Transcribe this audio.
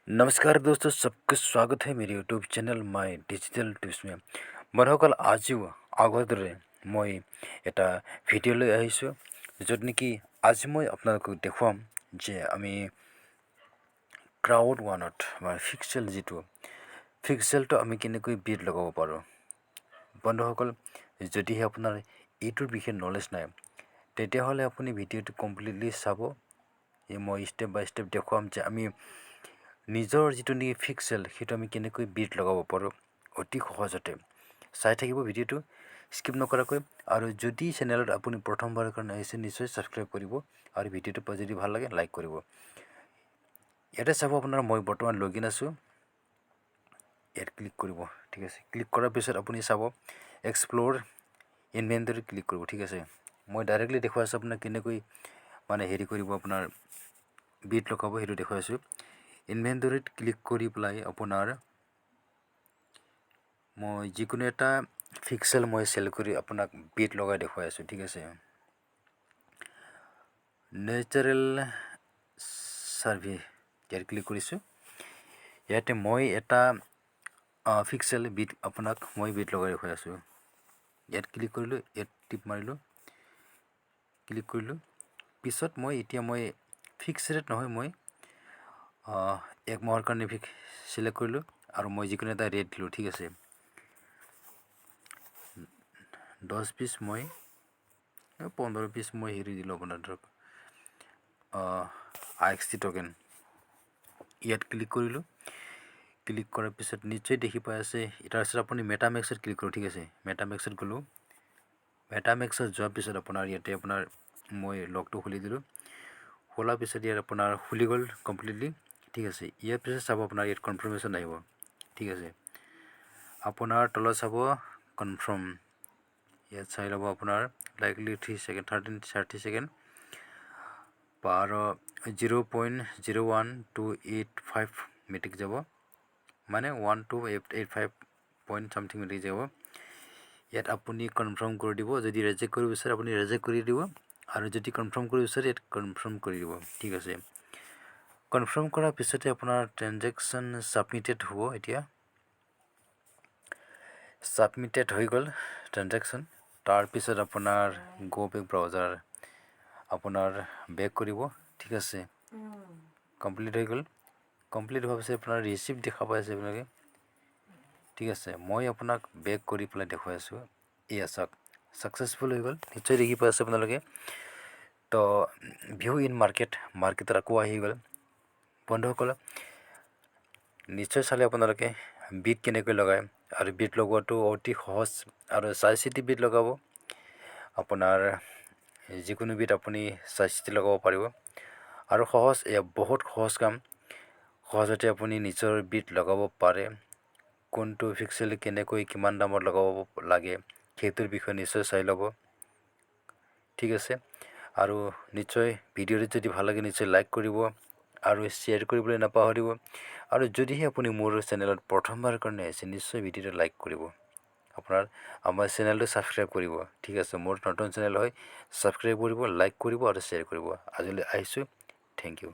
नमस्कार दोस्तों, सबका स्वागत है मेरे YouTube channel my digital tips में। বন্ধুসকল, আজিও আগৰ দৰে মই এটা ভিডিঅ' লৈ আহিছোঁ, য'ত নেকি আজি মই আপোনালোকক দেখুৱাম যে আমি ক্ৰাউড ওৱানত বা ফিক্সেল, যিটো ফিক্সেলটো আমি কেনেকৈ বিড লগাব পাৰোঁ। বন্ধুসকল, যদিহে আপোনাৰ এইটোৰ বিষয়ে নলেজ নাই, তেতিয়াহ'লে আপুনি ভিডিঅ'টো কমপ্লিটলি চাব। এই মই ষ্টেপ বাই ষ্টেপ দেখুৱাম যে আমি নিজৰ যিটো নেকি ফিক্সেল, সেইটো আমি কেনেকৈ বিড লগাব পাৰোঁ অতি সহজতে। চাই থাকিব ভিডিঅ'টো স্কিপ নকৰাকৈ। আৰু যদি চেনেলত আপুনি প্ৰথমবাৰৰ কাৰণে আহিছে, নিশ্চয় ছাবস্ক্ৰাইব কৰিব আৰু ভিডিঅ'টো যদি ভাল লাগে লাইক কৰিব। ইয়াতে চাব আপোনাৰ, মই বৰ্তমান লগ ইন আছোঁ। ইয়াত ক্লিক কৰিব, ঠিক আছে। ক্লিক কৰাৰ পিছত আপুনি চাব, এক্সপ্ল'ৰ ইনভেণ্টৰীত ক্লিক কৰিব, ঠিক আছে। মই ডাইৰেক্টলি দেখুৱাই আছোঁ আপোনাক কেনেকৈ মানে হেৰি কৰিব, আপোনাৰ বিড লগাব, সেইটো দেখুৱাই আছোঁ। ইনভেণ্টৰীত ক্লিক কৰি পেলাই আপোনাৰ মই যিকোনো এটা ফিক্সেল মই চেল কৰি আপোনাক বিড লগাই দেখুৱাই আছোঁ, ঠিক আছে। নেচাৰেল ছাৰ্ভে, ইয়াত ক্লিক কৰিছোঁ। ইয়াতে মই এটা ফিক্সেল বিড আপোনাক মই বিড লগাই দেখুৱাই আছোঁ। ইয়াত ক্লিক কৰিলোঁ, ইয়াত টিপ মাৰিলোঁ, ক্লিক কৰিলোঁ। পিছত মই এতিয়া মই ফিক্স ৰেট নহয়, মই এক মাহৰ কাৰণে ফিক্স চিলেক্ট কৰিলোঁ আৰু মই যিকোনো এটা ৰেট দিলোঁ, ঠিক আছে। 10 পিচ মই, 15 পিচ মই হেৰি দিলোঁ আপোনাৰ ধৰক আই এক্স টি টকেন। ইয়াত ক্লিক কৰিলোঁ। ক্লিক কৰাৰ পিছত নিশ্চয় দেখি পাই আছে। তাৰপিছত আপুনি মেটামাস্কত ক্লিক কৰোঁ, ঠিক আছে। মেটামাস্কত গ'লোঁ। মেটামাস্কত যোৱাৰ পিছত আপোনাৰ ইয়াতে আপোনাৰ মই লকটো খুলি দিলোঁ। খোলাৰ পিছত ইয়াত আপোনাৰ খুলি গ'ল কমপ্লিটলি, ঠিক আছে। ইয়াৰ পিছত চাব আপোনাৰ ইয়াত কনফাৰ্মেশ্যন আহিব, ঠিক আছে। আপোনাৰ তলত চাব কনফাৰ্ম, ইয়াত চাই ল'ব আপোনাৰ likely 3 second, 13 30 second 12, 0.01285 Matic যাব, মানে 1285 point something Matic যাব। ইয়াত আপুনি কনফাৰ্ম কৰি দিব। যদি ৰিজেক্ট কৰিব বিচাৰে, আপুনি ৰিজেক্ট কৰি দিব আৰু যদি কনফাৰ্ম কৰিব বিচাৰে, ইয়াত কনফাৰ্ম কৰি দিব, ঠিক আছে। কনফাৰ্ম কৰাৰ পিছতে আপোনাৰ ট্ৰেনজেকশ্যন ছাবমিটেড হ'ব। এতিয়া ছাবমিটেড হৈ গ'ল ট্ৰেনজেকশ্যন। তাৰপিছত আপোনাৰ গ' বেক ব্ৰাউজাৰ, আপোনাৰ বেক কৰিব, ঠিক আছে। কমপ্লিট হৈ গ'ল। কমপ্লিট হোৱাৰ পিছত আপোনাৰ ৰিচিপ্ট দেখা পাইছে আপোনালোকে, ঠিক আছে। মই আপোনাক বেক কৰি পেলাই দেখুৱাই আছোঁ। এয়া চাওক, ছাকচেছফুল হৈ গ'ল, নিশ্চয় দেখি পাইছে আপোনালোকে। তো ভিউ ইন মাৰ্কেট, মাৰ্কেটত আকৌ আহি গ'ল। বন্ধুসকল, নিশ্চয় চালে আপোনালোকে বিড কেনেকৈ লগায় আৰু বিড লগোৱাটো অতি সহজ আৰু চাই চিতি বিড লগাব। আপোনাৰ যিকোনো বিড আপুনি চাই চিতি লগাব পাৰিব আৰু সহজ, এয়া বহুত সহজ কাম। সহজতে আপুনি নিজৰ বিড লগাব পাৰে। কোনটো ফিক্সেল কেনেকৈ কিমান দামত লগাব লাগে, সেইটোৰ বিষয়ে নিশ্চয় চাই ল'ব, ঠিক আছে। আৰু নিশ্চয় ভিডিঅ'টো যদি ভাল লাগে, নিশ্চয় লাইক কৰিব আৰু শ্বেয়াৰ কৰিবলৈ নাপাহৰিব। আৰু যদিহে আপুনি মোৰ চেনেলত প্ৰথমবাৰৰ কাৰণে আহিছে, নিশ্চয় ভিডিঅ'টো লাইক কৰিব, আপোনাৰ আমাৰ চেনেলটো ছাবস্ক্ৰাইব কৰিব, ঠিক আছে। মোৰ নতুন চেনেল হয়, ছাবস্ক্ৰাইব কৰিব, লাইক কৰিব আৰু শ্বেয়াৰ কৰিব। আজিলৈ আহিছোঁ, thank U.